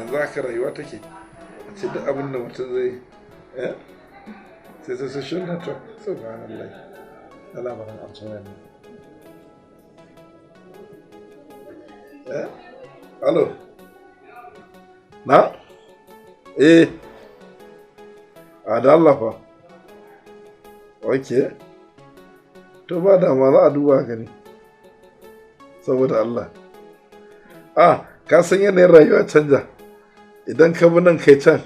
Yanzu haka rayuwa take. A ce duk abin da mutum zai eh sai sai social network. Subhanallah. Allah baran amsa wannan. Eh? Alo. Na? Eh. A da Allah fa. Okay. To ba dama za a duba gani. Saboda Allah. Ah, ka san yanayin rayuwa canja. Idan ka bi nan kai can,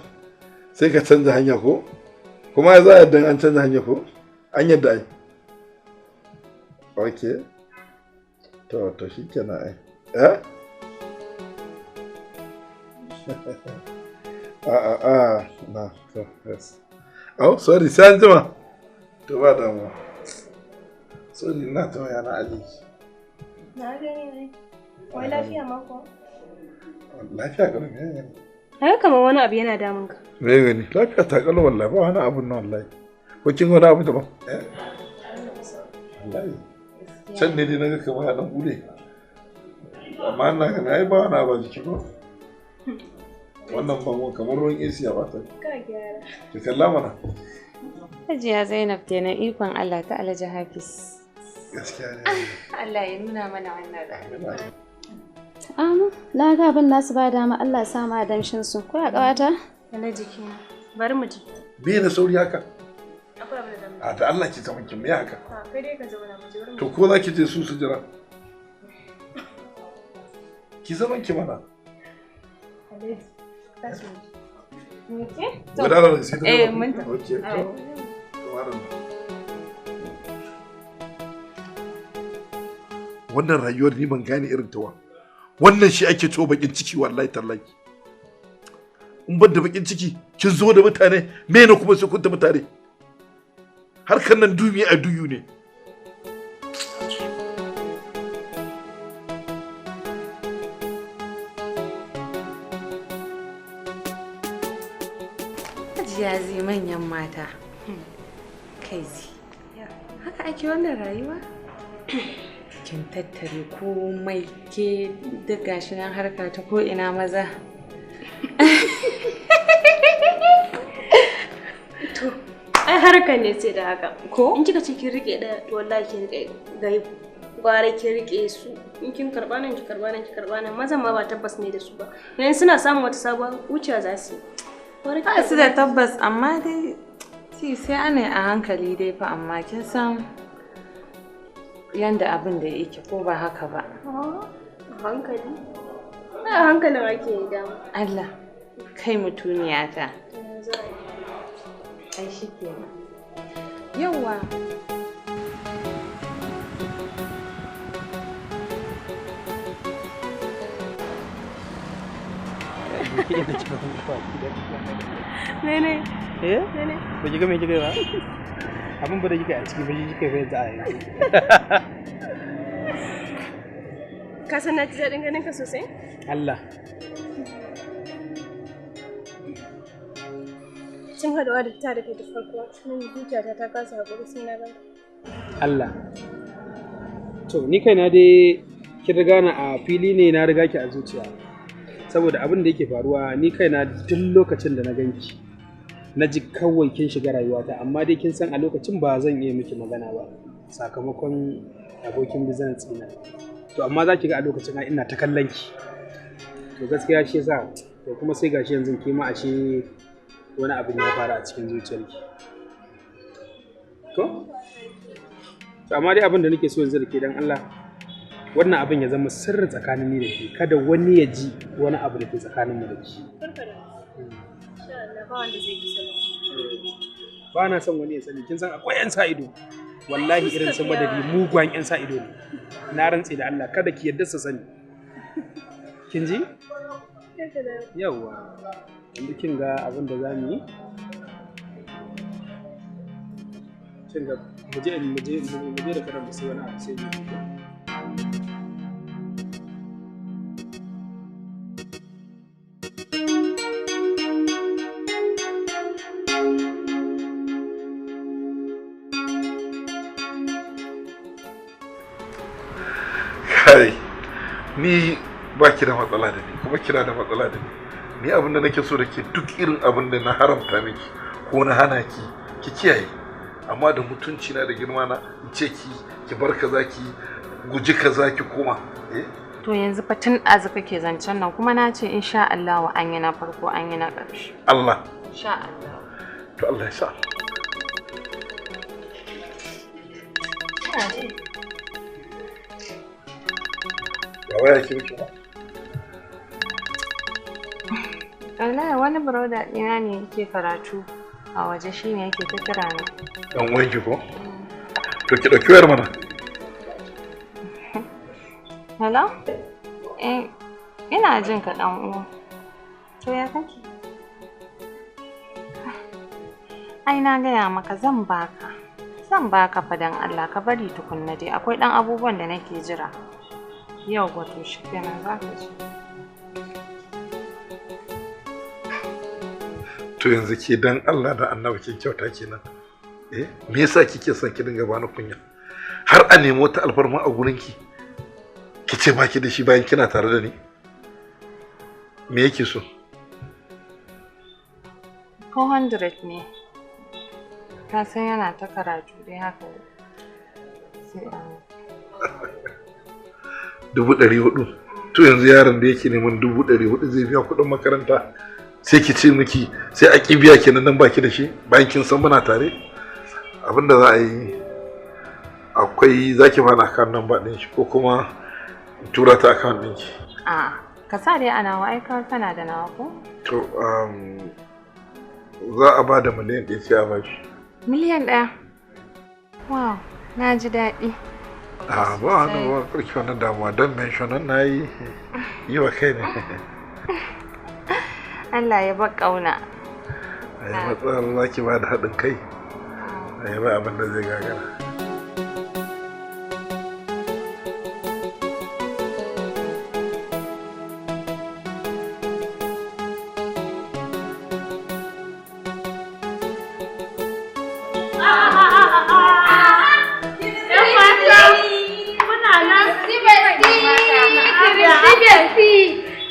sai ka canja hanya ko? Kuma za a yadda an canja hanya ko? An yadda ai. Okay. To shikenan ai. Eh? Ah, na, to, yes. Oh, sorry, sai an jima. To ba damuwa. Sorry, ina ta waya na aji. Na gani ne. Wai lafiya ma ko? Lafiya kalau me gani? Haka kamar wani abu yana damun ka. Me gani? Lafiya ta kalau wallahi, ba wani abu na wallahi. Ko kin wani abu daban? Eh? Wallahi. Can ne dai naga kamar ya dan bude. Amma ina ganin ai ba wani abu a jiki ko? Wannan bangon kamar ruwan AC ya bata. Ka gyara. Ki kalla mana. Hajiya Zainab kenan, ikon Allah ta Alhaji Hafiz. Gaskiya ne. Allah ya nuna mana wannan rana. Amin. Na ga abin nasu ba dama, Allah ya sa ma damshin su. Ko ya kawata? Alhaji kenan. Bari mu je. Me na sauri haka? Akwai abu da zamu. A da Allah ki zama kin me haka? A kai dai ka zauna mu je wurin. To ko za ki je su su jira? Ki zaman ki mana. Alhaji. Tashi mu je. Okay? Gudanar da sai ta Eh, mun tafi. Okay. To. Wannan rayuwar ni ban gane irin ta wa. Wannan shi ake cewa bakin ciki wallahi tallahi. In ban da bakin ciki kin zo da mutane me ne kuma sai kun tafi tare. Harkar nan dumi a duyu ne. Hajiya zai manyan mata. Kai zi. Haka ake wannan rayuwa? Kin tattare komai ke duk gashi nan harka ta ko ina maza. To, ai harkar ne sai da haka. Ko? In kika ce kin rike ɗaya, to wallahi kin rike gaibu. Gwara kin rike su. In kin karba nan, ki karba nan, ki karba nan. Mazan ma ba tabbas ne da su ba. Idan suna samun wata sabuwa wucewa za su yi. Gwara ki Ba su da tabbas amma dai ci sai ana yi a hankali dai fa, amma kin san yanda abin da yake ko ba haka ba. A hankali. A hankalin ake yi dama. Allah kai mutuniyata. Ai shi kenan. Yawwa. Nene. Eh? Nene. Ba ki ga me kika yi ba? Abin ba da kika yi a ciki ba shi kika yi yanzu a yanzu. Ka san na ji daɗin ganin ka sosai? Allah. Cin haɗuwa da ta da kai da farko, nan zuciyata ta kasa haƙuri sai na ganka. Allah. To ni kaina dai kin riga na a fili ne, na riga ki a zuciya. Saboda abin da yake faruwa ni kaina duk lokacin da na ganki na ji kawai kin shiga rayuwata, amma dai kin san a lokacin ba zan iya miki magana ba sakamakon abokin business ɗina. To amma za ki ga a lokacin ai ina ta kallon ki. To gaskiya shi yasa, to kuma sai gashi yanzu ke ma ashe wani abin ya faru a cikin zuciyarki. To? To amma dai abin da nake so yanzu da ke dan Allah, wannan abin ya zama sirri tsakanin ni da ke, kada wani ya ji wani abu da ke tsakanin mu da ke. Insha Allah ba wanda zai ji sani. Ba na son wani ya sani, kin san akwai 'yan sa ido. Wallahi irin su Madadi mugayen 'yan sa ido ne. Na rantse da Allah kada ki yarda su sani. Kin ji? Yawwa. Yanzu kin ga abin da za mu yi? Kin ga mu je da karan mu sai wani abu sai mu yi. Kai, ni ba ki da matsala da ni, kuma kina da matsala da ni. Ni abin da nake so da ke, duk irin abin da na haramta miki ko na hana ki, ki kiyaye. Amma da mutunci na da girma na, in ce ki ki bar kaza, ki guji kaza, ki koma, eh. To yanzu fa tun ɗazu kake zancen nan, kuma na ce insha Allah an yi na farko, an yi na ƙarshe. Allah. Insha Allah. To Allah ya sa. Ba waya ki miki ba? Wallahi wani broda ɗina ne yake karatu a waje, shine yake ta kira ni. Dan uwanki ko? To ki ɗauki wayar mana. Hello? Eh, ina jin ka ɗan uwa. To ya kake? Ai na gaya maka zan baka. Zan baka fa, dan Allah ka bari tukunna dai, akwai ɗan abubuwan da nake jira. Yau wato shi kenan za ka ji. To yanzu ke, dan Allah da Annabi, kin kyauta kenan? Eh, me yasa kike son ki dinga bani kunya? Har a nemi wata alfarma a gurin ki, ki ce baki da shi bayan kina tare da ni? Me yake so? 400 ne. Ka san yana ta karatu dai haka. Sai a 400,000. To yanzu yaron da yake neman 400,000 zai biya kuɗin makaranta, sai ki ce miki sai a ƙi biya kenan nan baki da shi bayan kin san muna tare? Abinda za a yi, akwai za ki bani account number ɗin shi ko kuma in tura ta account ɗinki? A ka sa dai a nawa, ai ka kana da nawa ko? To za a ba da 1,000,000 sai a bashi. 1,000,000. Wow, na ji daɗi. A ba wani ba, karki wannan damuwa don mention na yi yi wa kai ne. Allah ya bar ƙauna. A yi matsalar za ki ba da haɗin kai, a yi ba abin da zai gagara.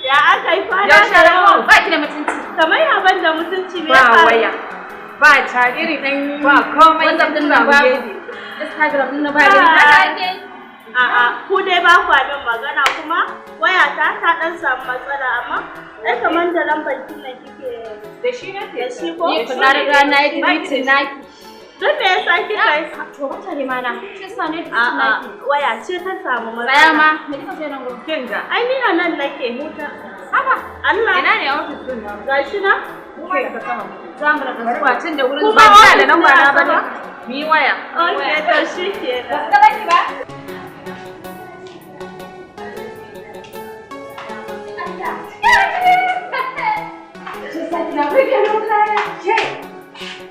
Ya aka yi kwana? Yaushe rabon? Ba ki da mutunci. Kamar ya ban da mutunci, me Ba ya faru? waya. Ba ta iri ɗan, ba komai. WhatsApp din nan babu. Instagram din nan babu. Ah. Haka ake yi. A'a, ku dai ba kwa min magana, kuma wayata ta dan samu matsala, amma ai kamar da lambar kin nan kike Da shi nake. Da shi ko? Ni na riga na yi deleting naki. Don me yasa kika yi? To mutane ma na. Shi yasa na yi deleting A'a, naki. waya ce ta samu matsala. Tsaya ma, me kika sai nan gurin? Kin ga. Ai ni a nan nake huta. Haba. Allah. Ina ne ofis din nan? Gashi na. Za mu raka zuwa tun da wurin Kuma zuwa. Ba da namba na ofis bane. ne. Mu yi waya. Okay, to shi kenan. Ba ki ba? Shi yasa kina burge ni wallahi.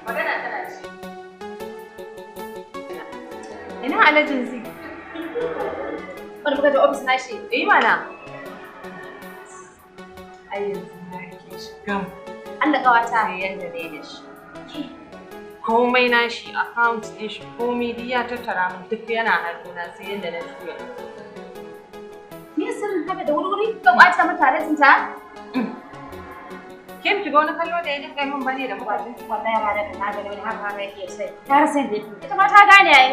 Magana tana ci. Ina alajin zai? Wanda muka je ofis nashi. Yi mana. Ai yanzu na rike shi gam. Allah ƙawata. Sai yanda ne da shi. Komai na shi, account ɗin shi, komai duk ya tattara min, duk yana hannuna, sai yanda na juya. Me sirrin haka da wuri-wuri? Ka ƙwace mata alajin ta? Ke ki ga wani kallo da ya dinga min bane da muka je? Wallahi ranar da na gani wani haka haka yake sai. Ta rasa yadda yake. Ita ma ta gane ai.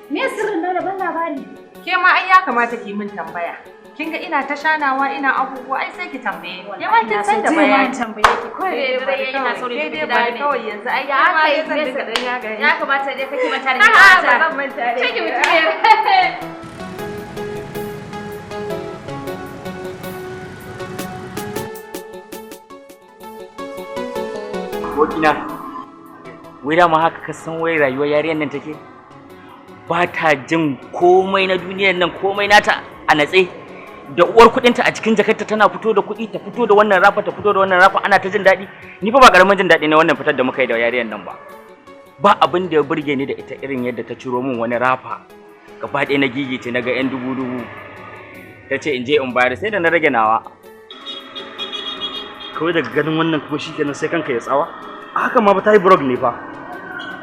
Me sirrin nan da ban labari? Ke ma ai ya kamata ki min tambaya. Kin ga ina ta shanawa, ina abubuwa, ai sai ki tambaye ni. Ke ma kin san da bayani. Tambaye ki ko da dare ina sauri Ke tafi dai gida bari ne. kawai yanzu ai Ya ke ma aka yi dai zan dinga dan ya gani. Ya kamata dai kake manta da ni. A'a, ba zan manta da Ciki ke ba. mutum. Abokina, wai dama haka ka san wai rayuwar yariyar nan take? Ba ta jin komai na duniyar nan, komai nata a natse. Da uwar kuɗinta a cikin jakarta, tana fito da kuɗi, ta fito da wannan rafa, ta fito da wannan rafa, ana ta jin daɗi. Ni fa ba ƙaramin jin daɗi na wannan fitar da muka yi da yariyar nan ba. Ba abin da ya burge ni da ita irin yadda ta ciro min wani rafa. Gaba ɗaya na gigice, na ga 'yan dubu dubu. Ta ce in je in bayar, sai da na rage nawa. Kawai daga ganin wannan kuma shikenan sai kanka ya tsawa. A haka ma ba ta yi brog ne fa.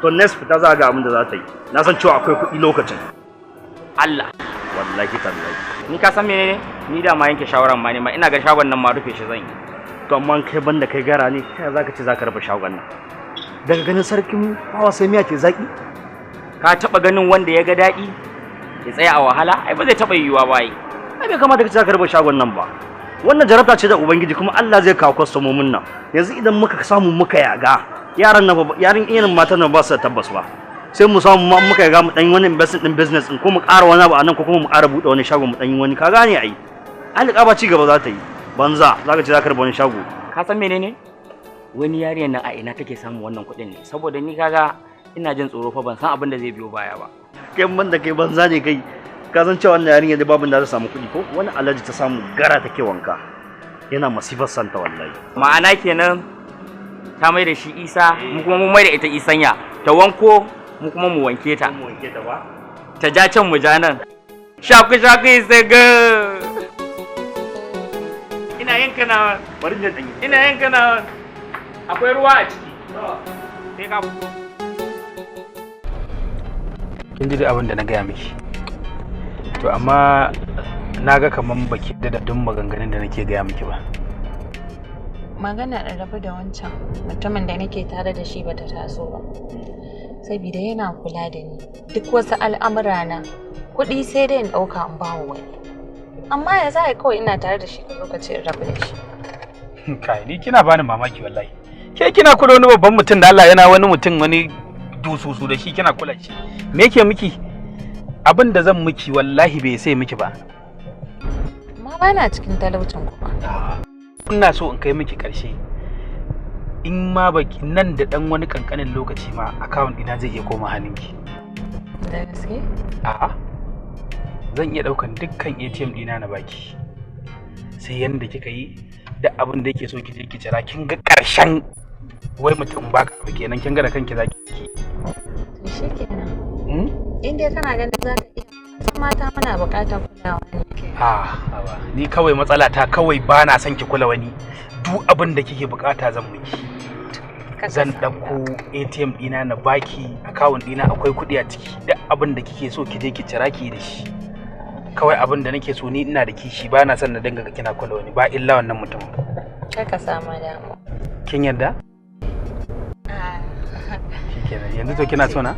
To next fita za a ga abin da za ta yi. Na san cewa akwai kuɗi lokacin. Allah. Wallahi tallahi. Ni ka san menene? Ni da ma yanke shawaran ma ne ma ina ga shagon nan ma rufe shi zan yi. To amma kai banda kai gara ne, kai zaka ce zaka rufe shagon nan? Daga ganin sarkin fawa sai miya ce zaki. Ka taba ganin wanda ya ga daɗi ya tsaya a wahala? Ai ba zai taba yiwuwa ba ai. Ai bai kamata ka ce zaka rufe shagon nan ba. Wannan jarabta ce da Ubangiji, kuma Allah zai kawo kwastomomin nan. Yanzu idan muka samu muka yaga, yaran nan yaran irin matan nan ba su da tabbas ba. Sai mu samu ma muka yaga mu dan yi wani investment din business din, ko mu ƙara wani abu a nan, ko kuma mu ƙara buɗe wani shago mu dan yi wani, ka gane ai. Alƙa ba ci gaba za ta yi. Banza zaka ce zaka rufe wani shago. Ka san menene? Wani yariyar nan a ina take samun wannan kuɗin ne? Saboda ni kaga ina jin tsoro fa, ban san abin da zai biyo baya ba. Kai ban da kai banza ne kai. Ka san cewa wannan yarinya da babin da ta samu kuɗi, ko wani alhaji ta samu gara take wanka. Yana masifar santa wallahi. Ma'ana kenan ta mai da shi Isa, mu kuma mun mai da ita Isanya. Ta wanko mu kuma mu wanke ta. Mu wanke ta ba. Ta ja can mu ja nan. Shaku shaku isa ga. Ina yanka nawa. Bari in je Ina yanka nawa. Akwai ruwa a ciki. Sai ka Kin ji da abin da na gaya miki. To amma na ga kaman baki da duk maganganun da nake gaya miki ba. Magana in rabu da wancan mutumin da nake tare da shi bata taso ba. Saboda yana kula da ni duk wasu al'amura na, kuɗi sai dai in ɗauka in bawa wani. Amma ya za a kawai ina tare da shi ka zo ka ce in rabu da shi. Kai, ni kina bani mamaki wallahi. Ke kina kula wani babban mutum da Allah yana wani mutum wani dususu da shi kina kula shi. Me yake miki? Abin da zan miki wallahi bai sai miki ba. Amma ba na cikin talaucin kuma. Ina so in kai miki ƙarshe. In ma baki nan da ɗan wani ƙanƙanin lokaci ma account ɗina zai iya koma hannunki. Da gaske? A'a. Zan iya ɗaukan dukkan ATM ɗina na baki. Sai yanda kika yi da abin da yake so ki je ki cira, kin ga ƙarshen wai mutum baka abu kenan, kin ga da kanki zaki ki. To shikenan. In dai kana ganin za ka iya, san mata muna buƙatar kulawa ne. Ah, ni kawai matsala ta kawai ba na son ki kula wani. Duk abin da kike bukata zan miki. Zan ɗauko ATM ɗina na baki, account ɗina akwai kuɗi a ciki. Duk abin da kike so ki je ki cira ki da shi. Kawai abin da nake so ni ina da kishi, ba na son na dinga kina kula wani ba illa wannan mutum. Kar ka samu damuwa. Kin yarda? Shikenan, yanzu to kina so na?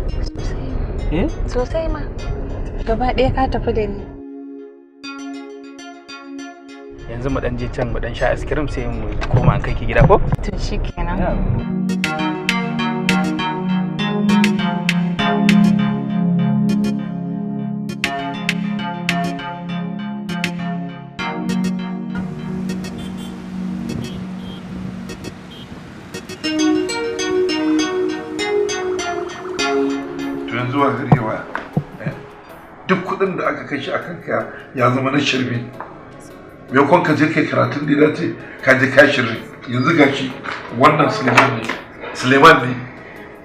Sosai. Eh? Sosai ma. Gaba ɗaya ka tafi da ni. Yanzu mu dan je can mu dan sha ice cream sai mu koma an kai ki gida ko? To shikenan. To yanzu wa gari waya. Duk kuɗin da aka kai shi akan ka ya zama na shirme. Maimakon ka je kai karatun da ya dace, ka je ka shirme. Yanzu gashi wannan Suleiman ne. Suleiman ne.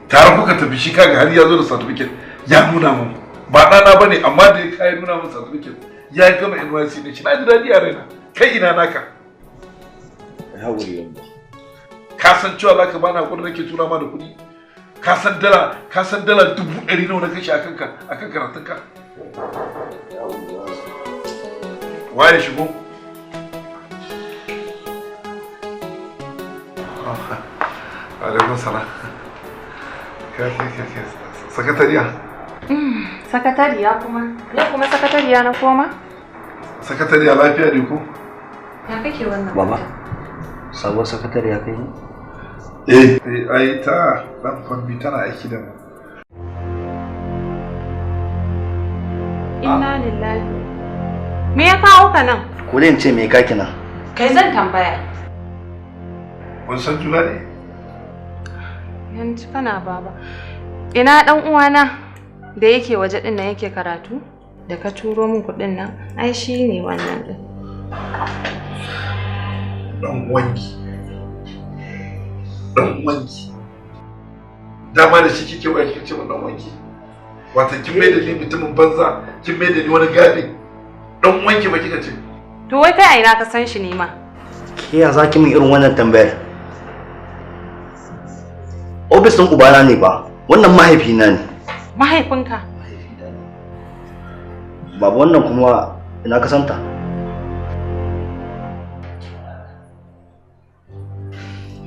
Tare kuka tafi shi, kaga har ya zo da certificate ya nuna mun. Ba ɗana ba ne, amma da ya kai nuna mun certificate ya gama NYSC ne shi, na ji daɗi a raina. Kai ina naka? Haƙuri yamba. Ka san cewa za ka bani haƙuri nake tura ma da kuɗi? Ka san dala 100,000 nawa na kashe akan ka akan karatunka? Waye shigo? Alaikum salam. Kai kai kai. Sakatariya. Sakatariya kuma? Yau kuma sakatariya na koma? Sakatariya lafiya ne ko? Ya kake wannan? Baba, sabuwar sakatariya kai ne? Eh, ai ta dan kwambi tana aiki da mu. Inna lillahi. Me ya kawo ka nan? Ko dai in ce me ya kaki nan? Kai zan tambaya. Kun san juna ne? Yanzu kana baba. Ina dan uwana da yake waje din nan yake karatu da ka turo min kuɗin nan, ai shi ne wannan din. Dan uwanki. Dan uwanki. Dama da shi kike waya kike ce min dan uwanki. Wata kin mai da ni mutumin banza, kin mai da ni wani gabi. Dan uwanki ba kika ce. To wai kai a ina ka san shi ne ma? Ke ya za ki min irin wannan tambayar? Ofis ɗin ubana ne ba, wannan mahaifina ne. Mahaifinka? Baba wannan kuma ina ka santa?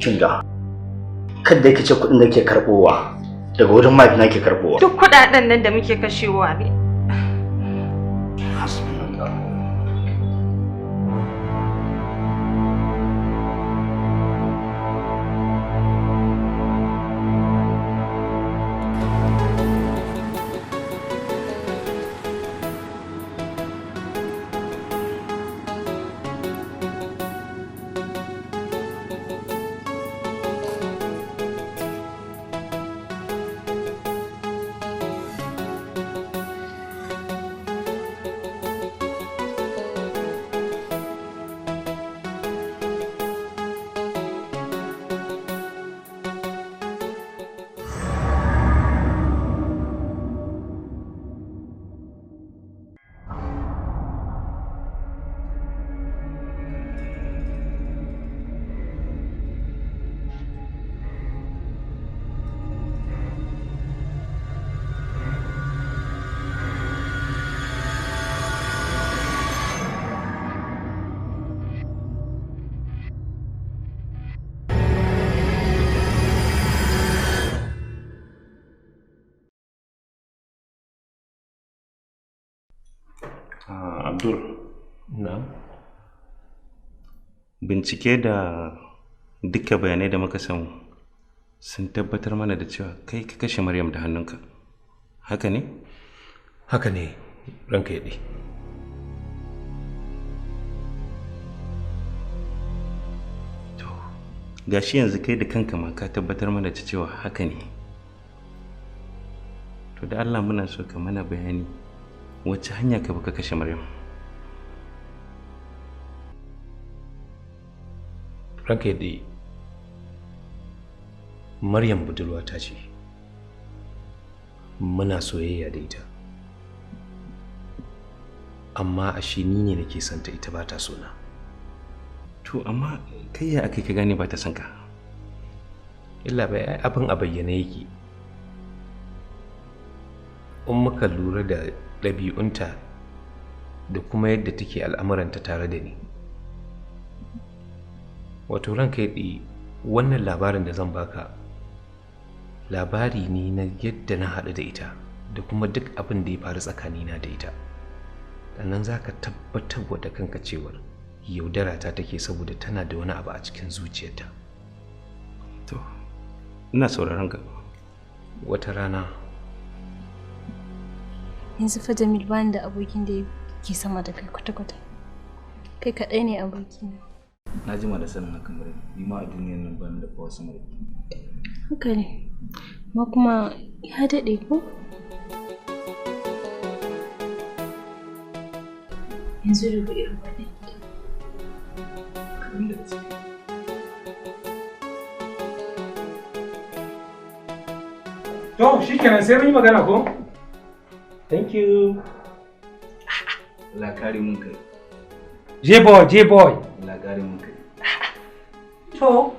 Kinga, kada yake ce kuɗin da ke karɓowa daga wurin mahaifina ke karɓowa. Duk kuɗaɗen nan da muke kashewa ne. Abdul. Na'am. Bincike da duka bayanai da muka samu sun tabbatar mana da cewa kai ka kashe Maryam da hannunka. Haka ne? Haka ne, ranka yaɗe. To, gashi yanzu kai da kanka ma ka tabbatar mana da cewa haka ne. To da Allah muna so ka mana bayani wacce hanya ka baka kashe Maryam? Ranka yadda, Maryam budurwata ce. Muna soyayya da ita. Amma ashe ni ne nake son ta, ita ba ta so na. To amma kai ya aka ka gane ba ta son ka? Illa bai, ai abin a bayyane yake. In muka lura da ɗabi'unta da kuma yadda take al'amuranta tare da ni. Wato ranka yaɗe, wannan labarin da zan baka labari ne na yadda na haɗu da ita da kuma duk abin da ya faru tsakanina da ita. Sannan za ka tabbatar wa da kanka cewar yaudara ta take saboda tana da wani abu a cikin zuciyarta. To, ina sauraron ka. Wata rana yanzu fa Jamil bani da abokin da yake sama da kai kwata-kwata. Kai kaɗai ne abokina. Na jima da sanin hakan Maryam, ni ma a duniyar nan bani da kowa sama da ke. Haka ne, amma kuma ya daɗe ko? Yanzu dubu irin wannan gida. Kaɗan daga ciki. To, shikenan sai mun yi magana ko? Thank you. Allah kare mun kai. J-boy, J-boy. Allah kare mun kai. To.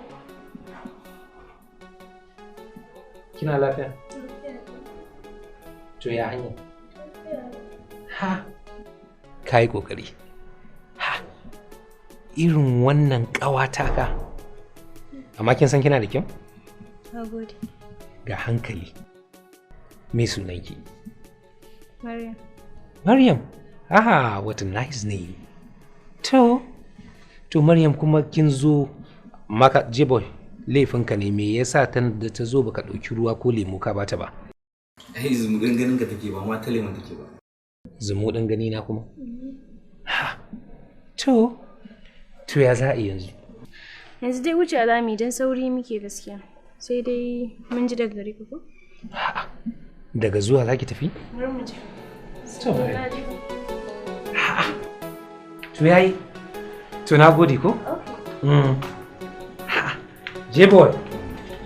Kina lafiya? To ya hanya? Ha. Ka yi ƙoƙari. Ha. Irin wannan ƙawata ka. Amma kin san kina da kyau? Na gode. Ga hankali. Me sunanki? Maryam. Maryam. Ah, what a nice name. To, Maryam kuma kin zo maka J-boy, laifinka ne, me yasa ta da ta zo baka ɗauki ruwa ko lemu ka bata ba? Ai zumuɗin ganin ka take ba ma ta lemon take ba. Zumuɗin gani na kuma? Ha. To, ya za a yanzu? Yanzu dai wuce alami don sauri muke gaskiya. Sai dai mun ji daga gare ka ko? Daga zuwa za ki tafi? Bari mu je. To, to yayi. To na gode ko? Okay. Ha. J-boy.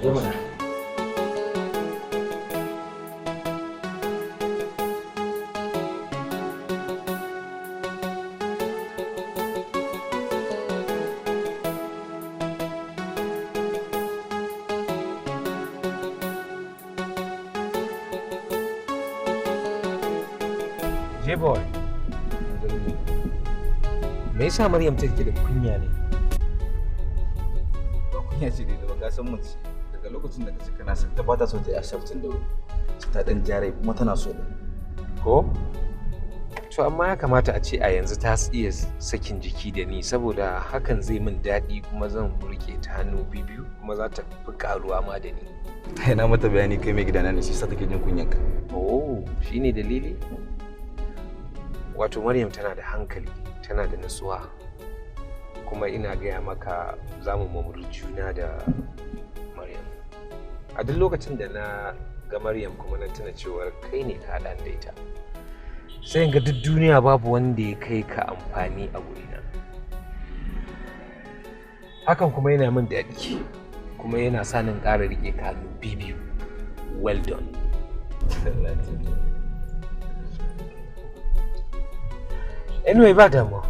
Zo mana. J-boy. Me yasa Maryam take da kunya ne? Ba ku Ya ce daidai ba, ka san mace daga lokacin da kace kana son ta ba ta so ta yi accepting da wuri. Sai ta dan jare kuma tana so din. Ko? To amma ya kamata a ce a yanzu ta iya sakin jiki da ni, saboda hakan zai min daɗi kuma zan rike ta hannu biyu kuma za ta fi karuwa ma da ni. Ai na mata bayani kai mai gidana ne, shi sa take jin kunyan ka. Oh, shine dalili? Wato Maryam tana da hankali, tana da nutsuwa. Kuma ina gaya maka za mu mamuri juna da Maryam. A duk lokacin da na ga Maryam kuma na tuna cewar kai ne ka haɗa da ita. Sai in ga duk duniya babu wanda ya kai ka amfani a gurina. Hakan kuma yana min daɗi, kuma yana sa ni in ƙara riƙe ka hannu biyu. Well done. Anyway, ba damuwa.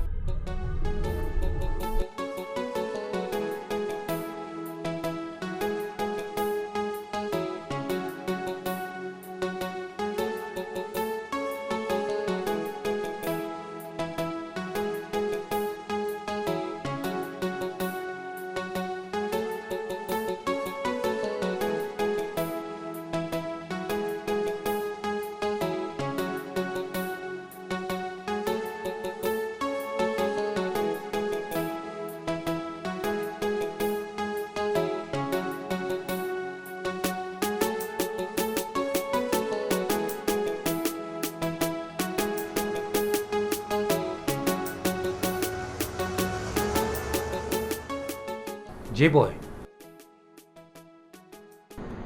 J-boy.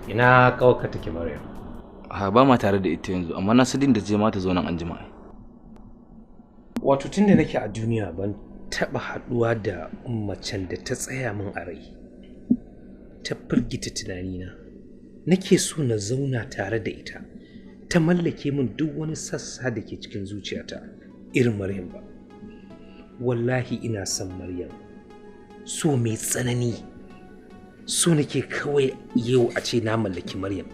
Ina kawarka take Maryam? Ha, ba ma tare da ita yanzu, amma na sadin da je ma ta zo nan anjima. Wato tunda nake a duniya ban taba haduwa da macen da ta tsaya min a rai, ta firgita tunanina. Nake so na zauna tare da ita, ta mallake min duk wani sassa da ke cikin zuciyata irin Maryam ba. Wallahi ina son Maryam. So mai tsanani, so nake kawai yau a ce na mallaki Maryam.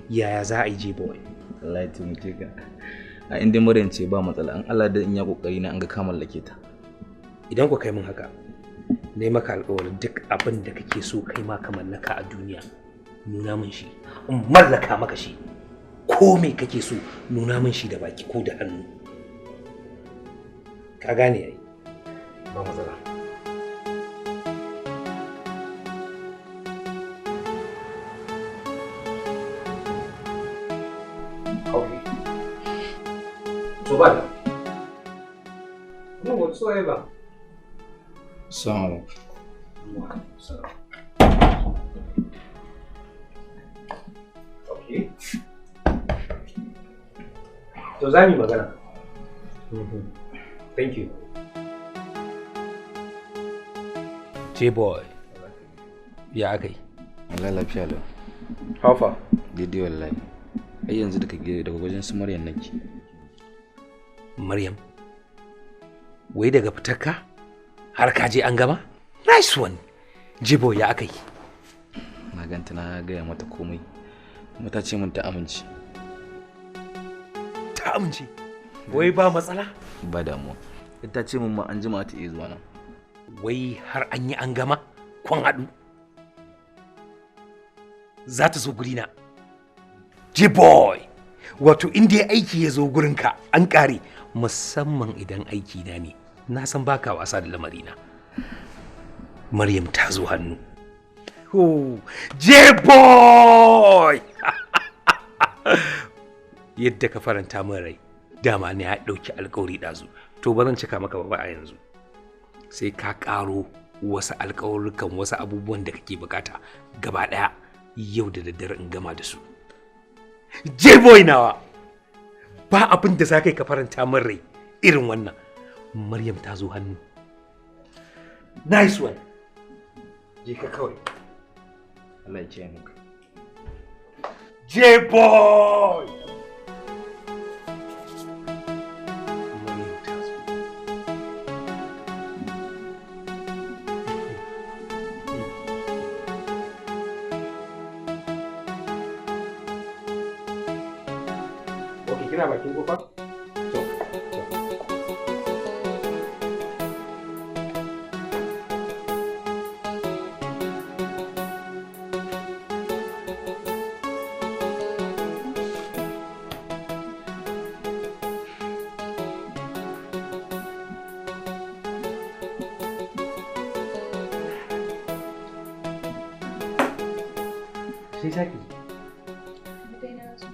Yaya za a yi, J-boy? Allah ya taimake ka. A inda Maryam ce ba matsala, an Allah da in ya kokari na an ga ka mallake ta. Idan ku kai min haka, na yi maka alƙawarin duk abin da kake so kai ma ka mallaka a duniya, nuna min shi, in mallaka maka shi. Ko me kake so, nuna min shi da baki ko da hannu. Ka gane ai? Ba matsala. Okay. So bad. No whatsoever. Assalamu alaikum. Okay. To za mu yi magana. Thank you. J-boy. Ya aka yi? Allah lafiya lau. How far? Daidai wallahi. Ai yanzu daga daga wajen su Maryam nake. Maryam? Wai daga fitarka? Har ka je an gama? Nice one. J-boy ya aka yi? Na ganta na gaya mata komai. Kuma ta ce min ta amince. Ta amince? Wai ba matsala? Ba damuwa. Ta ce min ma an jima ta iya zuwa nan. Wai har an yi an gama? Kun haɗu? Za ta zo gurina. J-boy! Wato in dai aiki ya zo gurinka an ƙare, musamman idan aiki na ne. Na san baka wasa da lamarina. Maryam ta zo hannu. Oh, J-boy! Yadda ka faranta min rai, dama ne ya ɗauki alƙawari ɗazu. To ba zan cika maka ba a yanzu. Sai ka ƙaro wasu alƙawarrukan wasu abubuwan da kake bukata gaba ɗaya yau da daddare in gama da su. J-boy nawa! Ba abin da za ka yi ka faranta min rai irin wannan. Maryam ta zo hannu. Nice one. Je ka kawai. Allah ya kiyaye maka. J-boy! Maryam ta zo. Okay, kina bakin kofa? To, to. Sai za ki zo. Dai na zo.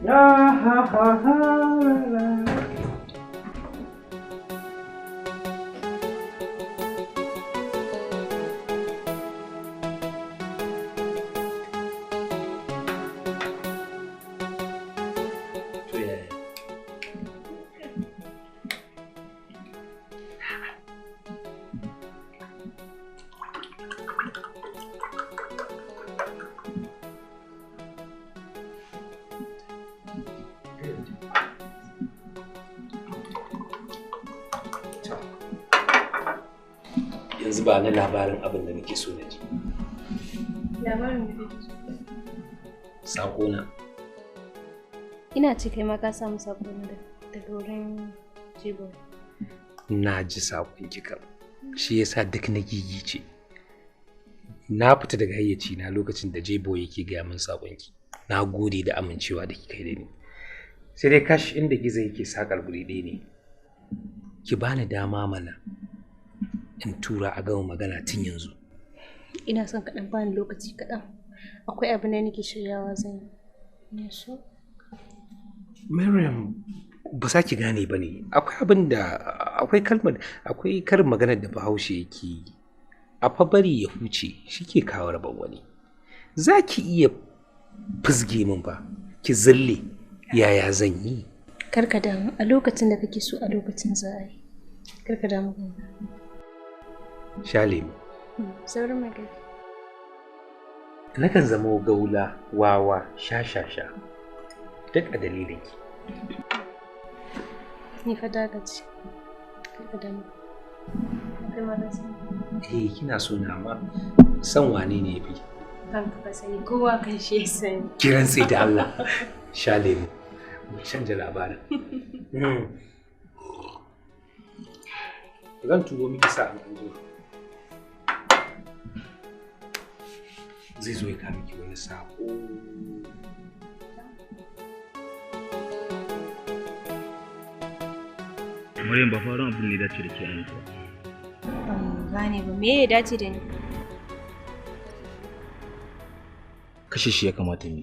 Ya ha ha ha la. To yaya? Yanzu ba na labarin abin da nake so na ji. Labarin da kake so. Sako na. Ina ce kai ma ka samu sako na daga wurin Jibo. Na ji sakon ki kam. Shi yasa duk na gigice. Na fita daga hayyaci na lokacin da Jebo yake gaya min sakon ki. Na gode da amincewa da kika yi da ni. Sai dai kash inda gizo yake sakar guri ɗaya ne. Ki bani dama mana in tura a gama magana tun yanzu. Ina son kaɗan bani lokaci kaɗan. Akwai abin da nake shiryawa zan yi. Ne so? Maryam, ba za ki gane ba ne. Akwai abin da akwai kalmar akwai karin maganar da Bahaushe yake yi. A fa bari ya huce shi ke kawo rabon wani. Za ki iya fizge min ba, ki zille yaya zan yi? Kar ka damu, a lokacin da kake so a lokacin za a yi. Kar ka damu kanka. Sha lemu. Saurin magana. Nakan zama gaula, wawa, sha-sha-sha. Duk a dalilinki. Ni fa dagaci. Kar ka damu. Kai ma ka sani. Eh, kina so na amma san wane ne yafi? Kanka ka sani, kowa kan shi ya sani. Kiran sai da Allah. Sha lemu. Mu canja labarin. Zan turo miki sa an anjima. Zai zo ya kawo miki wani sako. Maryam ba faran abin ne dace da ke a yanzu ba. Ban gane ba, me ya dace da ni? Kashe shi ya kamata mu yi.